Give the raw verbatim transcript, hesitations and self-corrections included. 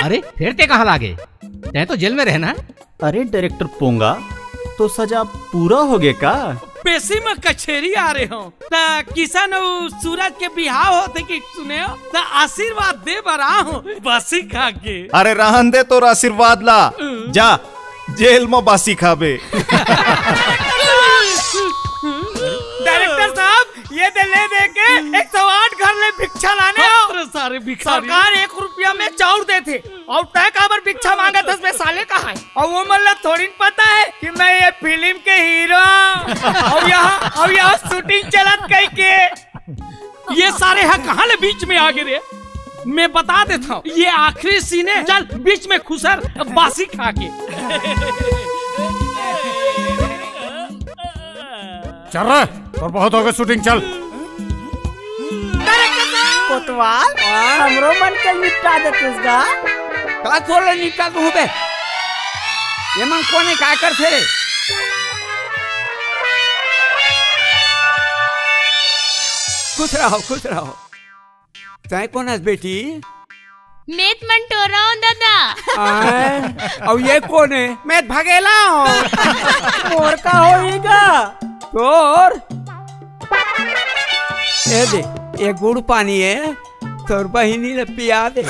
अरे, फिर ते कहाँ लागे? तैं तो जेल में रहना। अरे डायरेक्टर पोंगा, तो सजा पूरा हो गए का? पेशी में कचेरी आ रहे हो, त किशन अउ सूरज के बिहाव होथे कि सुने हो, त आशीर्वाद दे बर आ हो, बासी खा के। अरे रहन दे तोर आशीर्वाद ला, जा जेल में बासी खाबे। डायरेक्टर साहब, ये दे ले दे के एक सौ आठ घर ले भिक्षा लाने हो। अरे सारे भिखारी। सरकार एक रुपया में चाउर देथे, अउ तैं काबर भिक्षा मांगत हस बे साले कहाय? अउ वो मन ला थोड़ी न पता हे कि मैं ये फिल्म के हीरो हूँ। अउ यहाँ, अउ यहाँ शूटिंग चलत कहिके। ये सारे हा कहाँ ले बीच में आ गे रे? मैं बता देता हूँ, ये आखिरी सीन हे। चल बीच में खुसर, बासी खा के। चल रे, तोर बहुत हो गए शूटिंग, चल। कोतवाल, हमरो मन के निपटा दे तुसगा। का तोर ले निपटा दूं बे? ये मन कोन हे, काय करथे रे? खुश रहो, खुश रहो। तैं कोन हस बेटी? मैं त मंटोरा हूँ दादा। आय, अउ ये कोन हे? मैं त भगेला हूँ। मोर का होही गा? तोर? ए दे, ये गुड़ पानी हे, तोर बहिनी ले पिया दे।